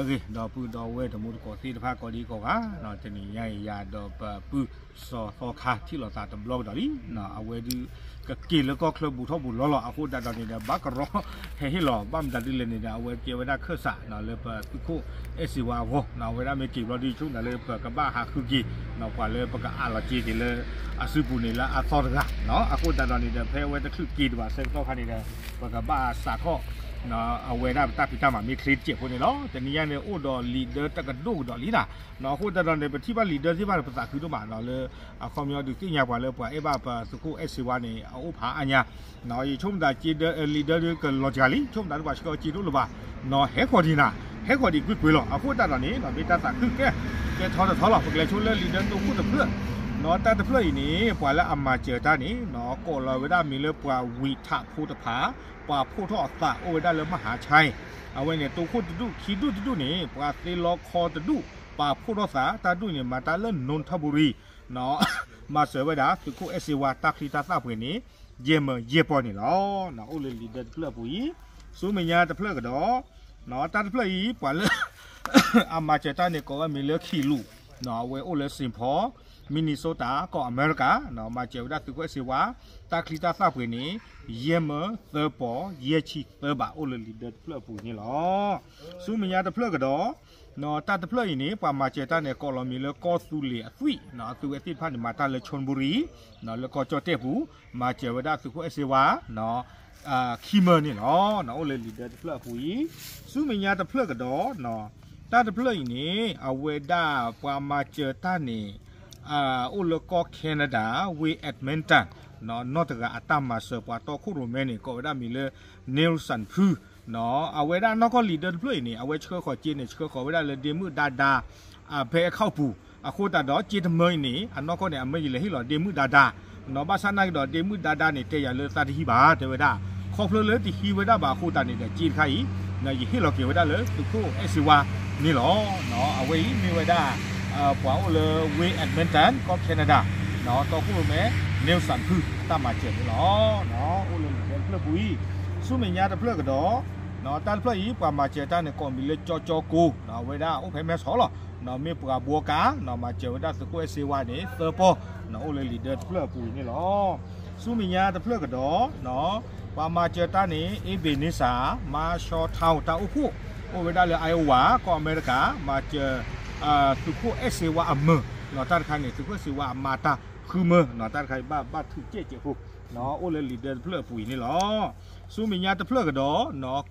ဂ့ၤ ဒီပုၢ်ဒီဝဲၢ်တံၤသကိးသ့ၣ်တဖၣ်ကိးဒံကိးဂၤ, တနံၤညါအံၤယၤဒီးပပုၢ်စီၤသီခါထံၣ်လိာ်သးတဘျီကဒီးလံ, အဝဲဒုး ကက့ၤလၢကီၢ်ချၢဘူးထီၣ်ဘူးလီၤလီၤ, အဃိသတးဒီးန့ၣ်ဒီး ဘၣ်ကရီဟဲဟ့ၣ်လီၤ, ဘၣ်မတၤဒ်လဲၣ်န့ၣ်ဒီး အဝဲကဲဝဲဒၣ်ခၢၣ်စးလၢပသုးခိၣ်အဲၣ်စ့ဝါအဂီၢ်, အဝဲဒၣ်မ့ၢ်က့ၤဘျီဒုး ဆိကမိၣ်လၢပကဘၣ်ဟးဃုက့ၤ ပှၤလၢပကအးလီၤက့ၤက့ၤလၢ အစုပူၤန့ၣ်လၢအသီတဂၤ, အဃိသတးဒီးန့ၣ်ဒီး ဖဲအဝဲတချုးက့ၤတဘၣ်ဆၢကတီၢ်ခါန့ၣ်ဒီး ပကဘၣ်စးထီၣ် အဝဲဒၣ်ပတၢ်ဖံးတၢ်မၤမ့ၢ်ချ့တစဲးဖိန့ၣ်လီၤ. တနံၤညါန့ၣ် အိၣ်ဒီးလံာ်ဒၢတကဒိၣ်ကဒီးလံနၤ, အဃိသတးဒီးန့ၣ် ပထံၣ်ဘၣ်လံာ်ဒၢသ့ၣ်တဖၣ်န့ၣ် ပသးခုဒိၣ်မးလၢ အခီပညီဒုးသ့ၣ်ညါပှၤလၢပှၤအဲၣ်ဘၣ်ပသုးခိၣ်အဲၣ်စ့ဝါန့ၣ် အအိၣ်ဖးအါညါ, ယဆိကမိၣ်သးက့ၤဒၢ လံာ်ဒၢဒုးကလီၤစှၤလံ, ဆိကမိၣ်သးဒုးပှၤဆှၢက့ၤဒိၣ်လၢၤဘၣ်, ဟဲခီဒံးနၤ, ဟဲခီဒံးကွ့ၢ်ကွ့ၢ်လီၤ. အဃိသတးဒီးန့ၣ် မ့ၢ်တၢ်သးခုကဲ ကဲထီတထီလီၤ. ပကလဲၤဆိလၢလံာ်ဒၢတိခိၣ်တဖျၢၣ်, တၢ်တဖျၢၣ်အံၤန့ၣ် ပှၤလၢအမၤစၢၤတၢ်န့ၣ် ကိးလီၤဝဲဒၣ်မံၤလၢပှၤဝံးထးဖိတဖၣ်, ပှၤဖှိၣ်ထီၣ်အသးအိၣ်ဝဲဒၣ်လၢမဟါဆဲ, အဝဲန့ၣ် တိခိၣ်တဒူၣ် ခံဒူၣ်တဒူၣ်န့ၣ် ပှၤသ့လီခီတဒူၣ် ပာ်ဖှိၣ်ထီၣ်သး, တၢ်ဒူၣ်န့ၣ် မၤတၢ်လၢ Nonthaburi မၤစၢၤဝဲဒၣ်သုးခိၣ်အဲၣ်စ့ဝါတၢ်ချံတၢ်သၣ်ပှ့ၤန့ၣ် ယဲၢ်မၢယဲၢ်ပီၢ်န့ၣ်လီၤ. အိၣ်လၢလံာ်ဒၢတဖျၢၣ်အပူၤအံၤ, ဆူမဲာ်ညါတဖျၢၣ်ကဒီး, တၢ်တဖျၢၣ်အံၤ ပှၤလၢ အမၤစၢၤတၢ်န့ၣ် ကိးဝဲမံၤလၢခံလူး, အဝဲအိၣ်လၢ Saint Paul, Minnesota ကီၢ်အမဲရကၤ, မၤစၢၤဝဲဒၣ်သုးခိၣ်အဲၣ်စ့ဝါ တၢ်ချံတၢ်သၣ်ပှ့ၤန့ၣ် ယဲၢ်မၢသၢပီၢ် ယဲၢ်ဆံသၢဘး အိၣ်လၢလံာ်ဒၢတဖျၢၣ်အပူၤအံၤန့ၣ်လီၤ. ဆူမဲာ်ညါတဖျၢၣ်ကဒီး, တၢ်တဖျၢၣ်အံၤန့ၣ် ပှၤမၤစၢၤတၢ်န့ၣ် ကိးလီၤမံၤလၢကီၢ်သူလ့ၤအသွံၣ်, အသုဝဲသ့ၣ်တဖၣ်န့ၣ် မၤတၢ်လၢ Chonburi လၢကီၢ်ကၠီၣ်တဲၣ်ပူၤ, မၤစၢၤဝဲဒၣ်သုးခိၣ်အဲၣ်စ့ဝါ ခံမၢန့ၣ်လီၤ. အိၣ်လၢလံာ်ဒၢတဖျၢၣ်အပူၤအံၤ, ဆူမဲာ်ညါတဖျၢၣ်ကဒီး, တၢ်တဖျၢၣ်အံၤန့ၣ် အဝဲဒၣ်ပှၤမၤစၢၤတၢ်န့ၣ် အိၣ်လၢကီၢ် Canada ဝ့ၢ် Edmonton, နီၢ်တဂၤအတၢ်မၤစၢၤပှၤတီခိၣ်ရိၣ်မဲန့ၣ် ကိးဝဲဒၣ်မံၤလၢ Nelson Pu, အဝဲဒၣ်နီၢ်ကီၢ်လံာ်ဒၢတဖျၢၣ်အံၤန့ၣ် အဝဲဆှၢဃီၤစ့န့ၣ် ဆှၢဃီၤဝဲဒၣ်လၢဒ့မုၣ်ဒါဒါ အဖဲအခီၣ်ပူၤ, အဃိသတးဒီး စ့တမၢအံၤန့ၣ် အနီၢ်ကီၢ်န့ၣ် အမၢယလဲၤဟ့ၣ်လီၤဒ့မုၣ်ဒါဒါ, ဘၣ်ဆၣ်နာ်က့ဒီး ဒ့မုၣ်ဒါဒါန့ၣ် တဲယၤလၢသးတဟံးဘၣ် တဲဝဲဒၣ်, ခီဖျိလၢတဟံးဝဲဒၣ်ဘၣ်အဃိသတးန့ၣ်ဒီး စ့တခါအံၤ ယဟ့ၣ်လီၤက့ၤဝဲဒၣ်လၢသုးခိၣ်အဲၣ်စ့ဝါန့ၣ်လီၤ. အဝဲအံၤမ့ၢ်ဝဲဒၣ် ပှၤအိၣ်လၢဝ့ၢ် Edmonton ကီၢ် Canada, တီခိၣ်ရိၣ်မဲ Nelson Pu အတၢ်မၤစၢၤန့ၣ်လီၤ. အိၣ်လၢလံာ်ဒၢတဖျၢၣ်ပူၤအံၤ, ဆူမဲာ်ညါတဖျၢၣ်ကဒီး, တၢ်တဖျၢၣ်အံၤ ပှၤမၤစၢၤတၢ်န့ၣ် ကိးမံၤလၢကၠီကၠီကိ, အဝဲဒၣ်အိၣ်ဖဲမဲဆီးလီၤ, မ့ၢ်ပှၤဘှီကါ, မၤစၢၤဝဲဒၣ်သုးခိၣ်အဲၣ်စ့ဝါန့ၣ် သၢပီၢ်, အိၣ်လၢလံာ်ဒၢတဖျၢၣ်အပူၤအံၤန့ၣ်လီၤ. ဆူမဲာ်ညါတဖျၢၣ်ကဒီး, ပှၤမၤစၢၤတၢ်န့ၣ် Ebenezer Marshalltown တၢ်အိၣ်ဖှိၣ်, အိၣ်ဝဲဒၣ်လၢ Iowa ကီၢ်အမဲရကၤ, မၤစၢၤ သုးခိၣ်အဲၣ်စ့ဝါအမၢၤ, တၢ်တခါန့ၣ် သုးခိၣ်အဲၣ်စ့ဝါအမၤတၢ်ဃုမၢ, တၢ်တခါအံၤဘၣ်ဘၣ်ထုးကဲးစဲးဖိ, အိၣ်လၢလံာ်ဒၢတဖျၢၣ်အပူၤအံၤန့ၣ်လီၤ. ဆူမဲာ်ညါတဖျၢၣ်ကဒီး,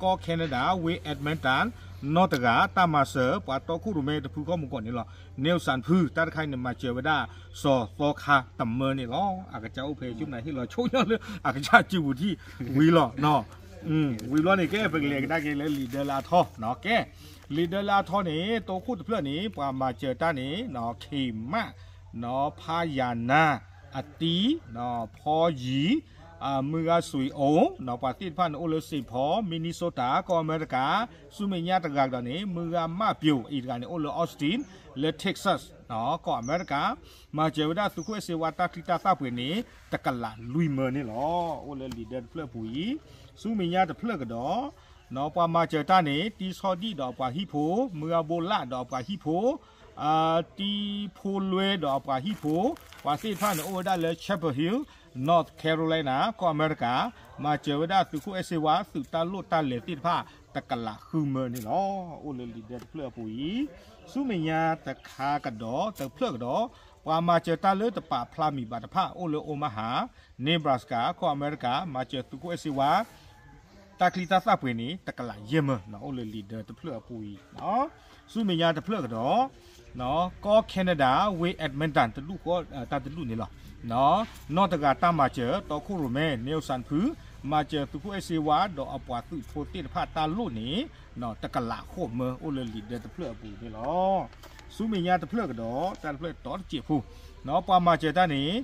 ကီၢ် Canada ဝ့ၢ် Edmonton နီၢ်တဂၤ တၢ်မၤစၢၤ ပှၤတီခိၣ်ရိၣ်မဲတဖုခီၣ်မူကီၢ်န့ၣ်လီၤ. Nelson Pu တၢ်တခါအံၤန့ၣ် မၤစၢၤဝဲဒၣ် စီၤသီခါတမၢန့ၣ်လီၤ. အကစၢ်အိၣ်ဖဲဆူနၤဟ့ၣ်လီၤဆိညါလၢ အကစၢ်စုပူၤထံၣ်ဝံၤလီၤ. ဝံၤဘျီန့ၣ်ကဲ ပကလဲၤကဒါက့ၤလၢလံာ်ဒၢလၢအထီ, ကဲ, လံာ်ဒၢလၢအထီန့ၣ် တီခိၣ်တဖျၢၣ်န့ၣ် ပှၤမၤစၢၤတၢ်န့ၣ် ခ့မး, ဖးယၤနါ, အတံ, ဖီယံၤ, မုၢ်ဂၤစွံးအိၣ်, ပှၤသ့ၣ်တဖၣ်န့ၣ်အိၣ်လၢ Saint Paul, Minnesota ကီၢ်အမဲရကၤ, ဆူမဲာ်ညါတဂၤကဒီးန့ၣ် မုၢ်ဂၤမၣ်ပျိၤ အံၤတဂၤန့ၣ် အိၣ်လၢ Austin လၢ Texas ကီၢ်အမဲရကၤ, မၤစၢၤဝဲဒၣ်သုးခိၣ်အဲၣ်စ့ဝါတၢ်ချံတၢ်သၣ်ပှ့ၤန့ၣ် တကလးလွံၢ်မၢန့ၣ်လီၤ. အိၣ်လၢလံာ်ဒၢတဖျၢၣ်အပူၤအံၤ, ဆူမဲာ်ညါတဖျၢၣ်ကဒီး, ပှၤမၤစၢၤတၢ်န့ၣ် တံဆီဒံၣ်ဒီးအပှၤဟံၣ်ဖိ, မုၢ်ဂၤဘိလၣ်ဒီးအပှၤဟံၣ်ဖိ, တံဖိလွဲဒီးအပှၤဟံၣ်ဖိ, ပှၤသ့ၣ်တဖၣ်န့ၣ်အိၣ်ဝဲဒၣ်လၢ Chapel Hill, North Carolina ကီၢ်အမဲရကၤ, မၤစၢၤဝဲဒၣ်သုးခိၣ်အဲၣ်စ့ဝါသုးတၢ်လိၣ်တၢ်လဲၤသ့ၣ်တဖၣ် တကလးဃုမၢန့ၣ်လီၤ. အိၣ်လၢလံာ်ဒၢတဖျၢၣ်အပူၤအံၤ, ဆူမဲာ်ညါတခါကဒီး တဖျၢၣ်ကဒီး, ပှၤမၤစၢၤတၢ်လၢတပာ်ဖျါမံၤဘၣ်တဖၣ် အိၣ်လၢ Omaha, Nebraska ကီၢ်အမဲရကၤ, မၤစၢၤသုးခိၣ်အဲၣ်စ့ဝါ တၢ်ချံတၢ်သၣ်ပှ့ၤန့ၣ် တကလးယဲၢ်မၢ, အိၣ်လၢလံာ်ဒၢတဖျၢၣ်အပူၤအံၤ, ဆူမဲာ်ညါတဖျၢၣ်ကဒီး, ကီၢ် Canada ဝ့ၢ် Edmonton တဒူၣ်ဃီ, တၢ်တဒူၣ်န့ၣ်လီၤ. နီၢ်တဂၤတၢ်မၤစၢၤ တီခိၣ်ရိၣ်မဲ Nelson Pu မၤစၢၤသုးခိၣ်အဲၣ်စ့ဝါ ဒီးအပှၤသုးဖိသ့ၣ်တဖၣ်တၢ်လိၣ်န့ၣ် တကလးဃိးမၢ အိၣ်လၢလံာ်ဒၢတဖျၢၣ်အပူၤန့ၣ်လီၤ. ဆူမဲာ်ညါတဖျၢၣ်ကဒီး တၢ်တဖျၢၣ်တီတစဲးဖိ, ပှၤမၤစၢၤတၢ်န့ၣ်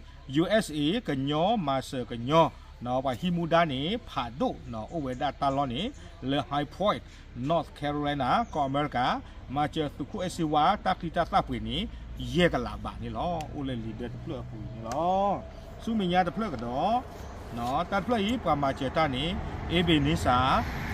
USA ကညီမၤစၢၤကညီ, ပှၤဟံးမူဒါန့ၣ် ဖးဒိၣ် အိၣ်ဝဲဒၣ်တၢ်လီၢ်န့ၣ် လၢ High Point, North Carolina ကီၢ်အမဲရကၤ, မၤစၢၤသုးခိၣ်အဲၣ်စ့ဝါ တၢ်ချံတၢ်သၣ်ပှ့ၤန့ၣ် ယဲၢ်ကလးဘးန့ၣ်လီၤ. အိၣ်လၢလံာ်ဒၢတဖျၢၣ်အပူၤန့ၣ်လီၤ. ဆူမဲာ်ညါတဖျၢၣ်ကဒီး, တၢ်တဖျၢၣ်အံၤ ပှၤမၤစၢၤတၢ်န့ၣ် Ebenezer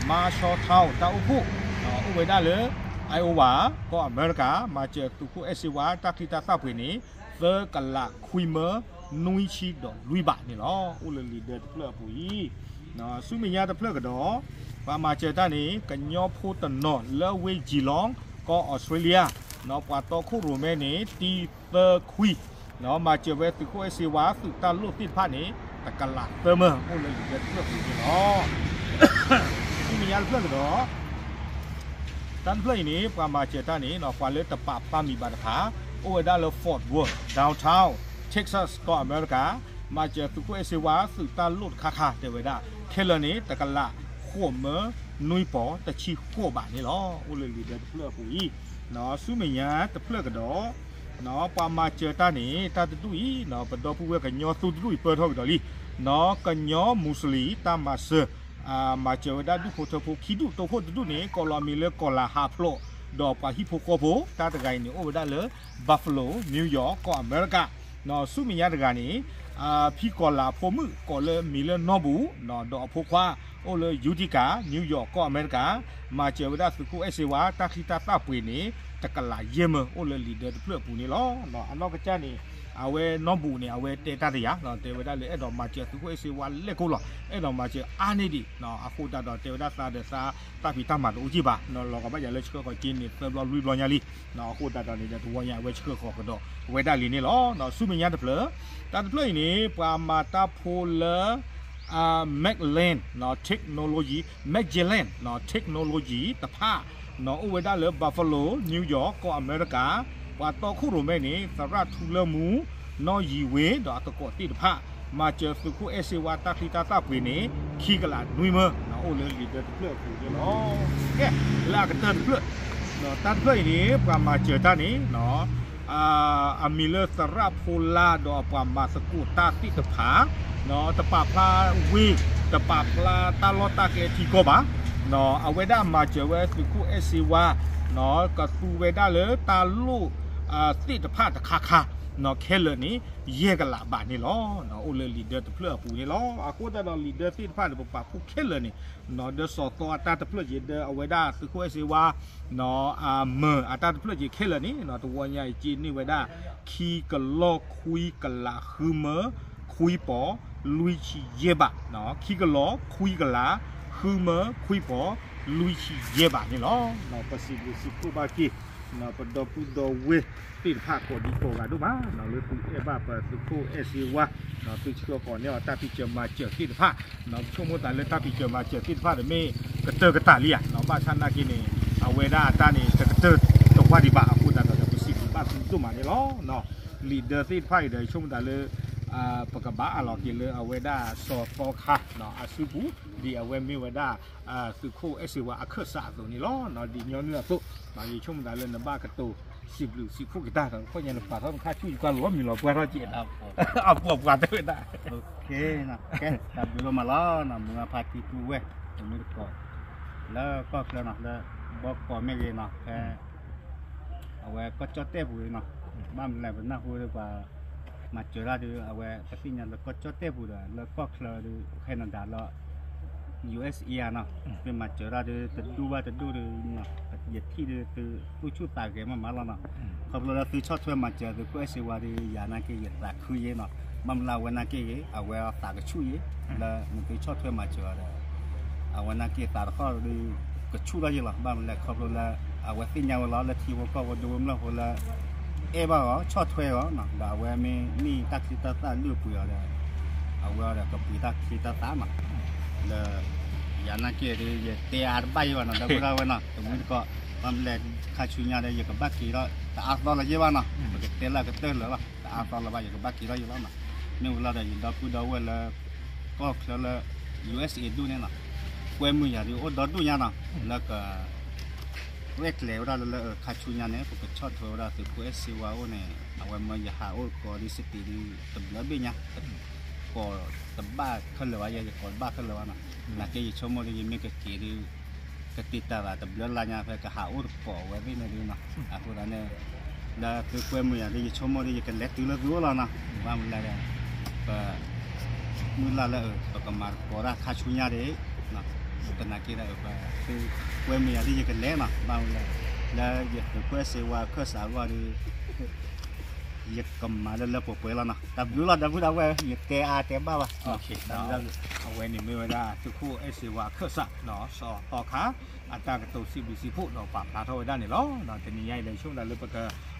Marshalltown တၢ်အိၣ်ဖှိၣ်, အိၣ်ဝဲဒၣ်လၢ Iowa ကီၢ်အမဲရကၤ မၤစၢၤသုးခိၣ်အဲၣ်စ့ဝါတၢ်ချံတၢ်သၣ်ပှ့ၤန့ၣ် သၢကလးခွံမၢနွံဆံဒီးလွံၢ်ဘးန့ၣ်လီၤ. အိၣ်လၢလံာ်ဒၢတဖျၢၣ်အပူၤအံၤ ဆူမဲာ်ညါတဖျၢၣ်ကဒီး ပှၤမၤစၢၤတၢ်န့ၣ် ကညီဖိတနီၤလၢဝ့ၢ် Geelong ကီၢ်အီစထြ့လယါ ပှၤတီခိၣ်ရိၣ်မဲန့ၣ် တံသၢခွံ မၤစၢၤဝဲသုးခိၣ်အဲၣ်စ့ဝါသုးတၢ်လိၣ်သ့ၣ်တဖၣ်န့ၣ် တကလးသၢမၢ အိၣ်လၢလံာ်ဒၢတဖျၢၣ်အပူၤန့ၣ်လီၤ. ဆူမဲာ်ညါတဖျၢၣ်ကဒီး တၢ်တဖျၢၣ်အံၤန့ၣ် ပှၤမၤစၢၤတၢ်န့ၣ် ပှၤလၢတပာ်ဖျါမံၤဘၣ်တဖၣ် အိၣ်ဝဲဒၣ်လၢ Fort Worth, Downtown Texas ကီၢ်အမဲရကၤ မၤစၢၤသုးခိၣ်အဲၣ်စ့ဝါသုးတၢ်လိၣ်တခါခါ တဲဝဲဒၣ် ခဲလၢာ်န့ၣ် တကလးဃိးမၢနွံပီၤတဆံဃိးဘးန့ၣ်လီၤ. အိၣ်လၢလံာ်ဒၢတဖျၢၣ်အပူၤအံၤ ဆူမဲာ်ညါတဖျၢၣ်ကဒီး ပှၤမၤစၢၤတၢ်န့ၣ် တၢ်တဒူၣ်အံၤ ပဒီပုၢ်ဝဲၢ်ကညီသူတဒူၣ်အံၤ ပၢၢ်ထီၣ်ကဒီးလံ ကညီမူးစလ့ၣ်တၢ်မၤစၢၤ မၤစၢၤဝဲဒၣ်ဒူၣ်ဖိထၢဖိခံဒူၣ် တိခိၣ်တဒူၣ်န့ၣ် ကိးလီၤအမံၤလၢကီၤလၤဟးဖျိး ဒီးပှၤဟံၣ်ဖိဃီဖိ တၢ်တဂၤအံၤန့ၣ် အိၣ်ဝဲဒၣ်လၢ Buffalo, New York ကီၢ်အမဲရကၤ ဆူမဲာ်ညါတဂၤန့ၣ် ဖံကီၤလၤအဖိမုၣ် ကိးလၢမံၤလၢနီၢ်ဘူၣ် ဒီးအဖိခွါ အိၣ်လၢ Utica, New York ကီၢ်အမဲရကၤ မၤစၢၤဝဲဒၣ်သုးခိၣ်အဲၣ်စ့ဝါ တၢ်ချံတၢ်သၣ်ပှ့ၤန့ၣ် တကလးယဲၢ်မၢ အိၣ်လၢလံာ်ဒၢတဖျၢၣ်အပူၤန့ၣ်လီၤ. အနီၢ်ကစၢ်န့ၣ် အဝဲနီၢ်ဘူၣ်န့ၣ် အဝဲတဲတၢ်တယၤ တဲဝဲဒၣ်လၢအဲၣ်ဒိးမၤစၢၤသုးခိၣ်အဲၣ်စ့ဝါလဲၣ်ကိးလီၤ အဲၣ်ဒိးမၤစၢၤအါန့ၢ်ဒံး အဃိသတးဒီးတဲဝဲဒၣ်သးဒီးသးတၢ်ဖံးတၢ်မၤတအိၣ်က့ၢ်ဘၣ် လီၤဂာ်ဘၣ်ယၤလၢဆှၢဃီၤက့ၤန့ၣ် သၢဘျီလွံၢ်ဘျီညါလံ အဃိသတးဒီးန့ၣ်ဒီးတဝီညါအဝဲဆှၢဃီၤကဒီးဝဲဒၣ်လံန့ၣ်လီၤ. ဆူမဲာ်ညါတဖျၢၣ် တၢ်တဖျၢၣ်အံၤန့ၣ် ပှၤမၤတၢ်ဖိလၢ Magellan Technology, Magellan Technology တဖၣ် အိၣ်ဝဲဒၣ်လၢ Buffalo, New York ကီၢ်အမဲရကၤ ပှၤတီခိၣ်ရိၣ်မဲန့ၣ် သရၣ်ထူလၢမူ နီၢ်ယံၤဝ့ၤ ဒီးအသကိးသ့ၣ်တဖၣ် မၤစၢၤသုးခိၣ်အဲၣ်စ့ဝါတၢ်ချံတၢ်သၣ်ပှ့ၤန့ၣ် ခံကလးနွံမၢ အိၣ်လၢလံာ်ဒၢတဖျၢၣ်အပူၤန့ၣ်လီၤ. ကဲ လၢအကတၢၢ်တဖျၢၣ် တၢ်တဖျၢၣ်အံၤန့ၣ် ပှၤမၤစၢၤတၢ်န့ၣ် အမံၤလၢသရၣ်ဖိလါဒီးအပှၤမၤသကိးတၢ်သ့ၣ်တဖၣ် တပာ်ဖျါဝ့ၢ် တပာ်ဖျါတၢ်လီၢ်တၢ်ကျဲထံကီၢ်ဘၣ် အဝဲဒၣ်မၤစၢၤဝဲသုးခိၣ်အဲၣ်စ့ဝါ ကသူဝဲဒၣ်လၢတၢ်လိၣ်သ့ၣ်တဖၣ်တခါခါ ခဲလၢာ်န့ၣ် ယဲၢ်ကလးဘးန့ၣ်လီၤ. အိၣ်လၢလံာ်ဒၢတဖျၢၣ်အပူၤန့ၣ်လီၤ. အဃိသတးဒီးလံာ်ဒၢသ့ၣ်တဖၣ်ဒီးပပာ်ဖှိၣ်ခဲလၢာ်န့ၣ် ဒီးစီၤသီအတၢ်တဖျၢၣ်က့ၤဒီးအဝဲဒၣ်သုးခိၣ်အဲၣ်စ့ဝါ မၢၤအတၢ်တဖျၢၣ်က့ၤခဲလၢာ်န့ၣ် တဝီညါအံၤက့ၤန့ၢ်ဝဲဒၣ် ခံကလီၢ်ခွံကလးဃုမၢ ခွံပီၤ လွံၢ်ဆံယဲၢ်ဘး ခံကလီၢ်ခွံကလး ဃုမၢ ခွံပီၤ လွံၢ်ဆံယဲၢ်ဘးန့ၣ်လီၤ. ပစံးဘျုးစံးဖှိၣ်ဘၣ်က့ၤ ပဒီပုၢ်ဒီဝဲၢ်သ့ၣ်တဖၣ်ကိးဒံကိးဂၤဒိၣ်မး လၢသုအဲၣ်ဘၣ်ပသုးခိၣ်အဲၣ်စ့ဝါ သုဆှၢဃီၤန့ၢ်အီၤတၢ်ဖံးစၢၤမၤစၢၤသ့ၣ်တဖၣ် ပဆိကမိၣ်သးလၢတၢ်ဖံးစၢၤမၤစၢၤသ့ၣ်တဖၣ်ဒီးမ့ၢ်ကတၢၢ်ကတၢၢ်လံဧါ ဘၣ်ဆၣ်နာ်က့န့ၣ် အဝဲဒၣ်အတၢ်န့ၣ် တကတၢၢ်တဝၢ်ဒံးဘၣ် အဃိသတးဒီးပစံးဘျုးဘၣ်သုဒိၣ်မးန့ၣ်လီၤ. လံာ်ဒၢသ့ၣ်တဖၣ်အံၤဒီး ယဆိကမိၣ်သးလၢ ပကဘၣ်အးလီၤက့ၤလၢအဝဲဒၣ်စီၤသီခါ အစုပူၤ ဒ်အဝဲမ့ၢ်ဝဲဒၣ် သုးခိၣ်အဲၣ်စ့ဝါအခၢၣ်စးအသိးန့ၣ်လီၤ. ဒ်ညီနုၢ်အသိး ယဆိကမိၣ်သးလၢနဘၣ်ကတိၤစံးဘျုးစံးဖှိၣ်က့ၤတၢ်ဒီး ခီၣ်ညါနပာ်ထီၣ်နခါဆူၣ်ယကွၢ်လီၤမံၤလီၤပှၢ်ထီၣ်က့ၤ အပှၤပှၤတဲဝဲဒၣ် ကဲ တၢ်ဘျုးလီၤမးလီၤ မုၢ်ဂၤဖါတံၢ်ပုၢ်ဝဲၢ် တမုၢ်တကိး လၢကီၢ်ချၢနီၤ လၢဘီကီးမ့ၢ်ဂ့ၤနီၤ ဖဲ အဝဲကီၢ်ကၠီၣ်တဲၣ်ပူၤဂ့ၤနီၤ ဘၣ်မနုၤလဲၣ် ပနၢ်ဟူဒီးပှၤ မၤစၢၤတၢ်ဒီး အဝဲပသ့ၣ်ညါလၢကီၢ်ကၠီၣ်တဲၣ်ပူၤဒီး လၢကီၢ်ချၢဒီး Canada လၢ ယူဢၢ်စ်အ့ နီၤ သုမၤစၢၤတၢ်ဒီး တဒူၣ်ဘၣ်တဒူၣ်ဒီး ယထံၣ်ဒီးသုသူၣ်ဆူၣ်သးဂဲၤမးမးလီၤနီၤ ခီဖျိလၢသုဆီၣ်ထွဲမၤစၢၤသုးခိၣ်အဲၣ်စ့ဝါဒီး ယၤနာ်က့ယသးခုယ့နီၤ ဘၣ်မနုၤလၢအဝဲနာ်က့ဂ့ၤ အဝဲအသးကဆူၣ်ယ့ လၢနသုဆီၣ်ထွဲမၤစၢၤအီၤဒီး အဝဲနာ်က့သးတခီဒီး ကဆူၣ်ထီၣ်ယ့လီၤ ဘၣ်မနုၤလဲၣ် ခီဖျိလၢ အဝဲသ့ၣ်ညါဝဲလီၤ လၢထံဖိကီၢ်ဖိဒိဝဲၤမုၢ်ဖိလၢ အဲၣ်ဘၣ်အီၤ ဆီၣ်ထွဲအီၤနီၤ ဒီးအဝဲမ့ၢ်န့ၢ်တၢ်ချံတၢ်သၣ်လုၢ်အပှ့ၤအီၤဒီး အဝဲအီၤဒီးကပှ့ၤတၢ်ချံတၢ်သၣ်နီၤ လၢ ယၤနာ်က့ဒီး ယတဲအါတဘၣ်ယ့ဘၣ်နီၤ ဒီပုၢ်ဒီဝဲၢ်နီၤ တမုၢ်တကိး ဘၣ်မနုၤလဲၣ် ခါဆူညါဒီး ယကဘၣ်က့ၤထီၣ် တအါသီလၢၤယ့ဘၣ်နီၤ ပကတဲလၢအကတၢၢ်လၢာ်လီၤ တအါသီလၢၤဘၣ် ယကဘၣ်က့ၤထီၣ်ယ့လီၤနီၤ မ့ၢ်ဝဲလီၤဒီး ယဒီပုၢ်ဒီဝဲၢ်လၢ ကီၢ်ချၢလၢ ယူၢ်အၢ်စ်အ့ ဒူၣ်န့ၣ်နီၤ ကွဲမုာ်ယၤဒုးအိၣ်ဒီဒူၣ်ညါနီၤ လၢက ရဲၣ်ကျဲၤဝဲဒၣ်လၢ လၢခါဆူညါန့ၣ် ပကဆီၣ်ထွဲဝဲဒၣ်သုးခိၣ်အဲၣ်စ့ဝါအိၣ်န့ၣ် အဝဲမၢယဟးအိၣ်ကိးဒံးစတံးဒုး တဘျၢဘ့ၣ်ညါ ကိးတဘၣ်ခဲလၢာ်ဘၣ် ယဲယကိးတဘၣ်ခဲလၢာ်ဘၣ်နီၤ နာ်က့ယဆိကမိၣ်ဒီး ယမ့ၢ်ကက့ၤဒုး ကတံာ်တာ်သးတဘျၢလါညါ ဖဲကဟးအိၣ်တကိးအဝဲသ့ၣ်န့ၣ်ဒုးနီၤ အဃိသတးန့ၣ် လၢသုကွဲမုာ်ယၤဒုး ယဆိကမိၣ်ဒီး ယကလဲၤတုၤလၢသုအိၣ်လီၤနီၤ ဘၣ်မနုၤလဲၣ်ဒီး ပ မုၢ်လၢ်လၢ ပကမၤသကိးတၢ်ခါဆူညါဒံး သနာ်က့ဒီး ပသုကွဲမုာ်ယၤဒုး ယကလဲၤနီၤ ဘၣ်မနုၤလဲၣ် လၢယသုးခိၣ်အဲၣ်စ့ဝါအခၢၣ်စးအဂီၢ်ဒီး ယကမၤလၢလၢပှဲၤပှဲၤလီၤနီၤ. တၢ်ဘျုးလီၤ ဒီပုၢ်ဒီဝဲၢ် ယတဲအါတဲဘၣ်ဘၣ်. အဝဲန့ၣ်မ့ၢ်ဝဲဒၣ်သုးခိၣ်အဲၣ်စ့ဝါအခၢၣ်စး စီၤသီခါ အတၢ်ကတိၤစံးဘျုးစံးဖှိၣ်ဒီးပာ်ဖျါထီၣ်ဝဲဒၣ်န့ၣ်လီၤ. တနံၤညါအံၤဒီး ဆိကမိၣ်ဒၣ်လၢပက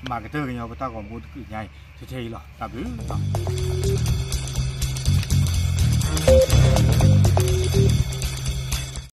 မၤကတၢၢ်ကညီပတၢ်ဂီၤမူတကုာ်ညါအံၤ ထဲထဲအံၤလီၤ. တၢ်ဘျုး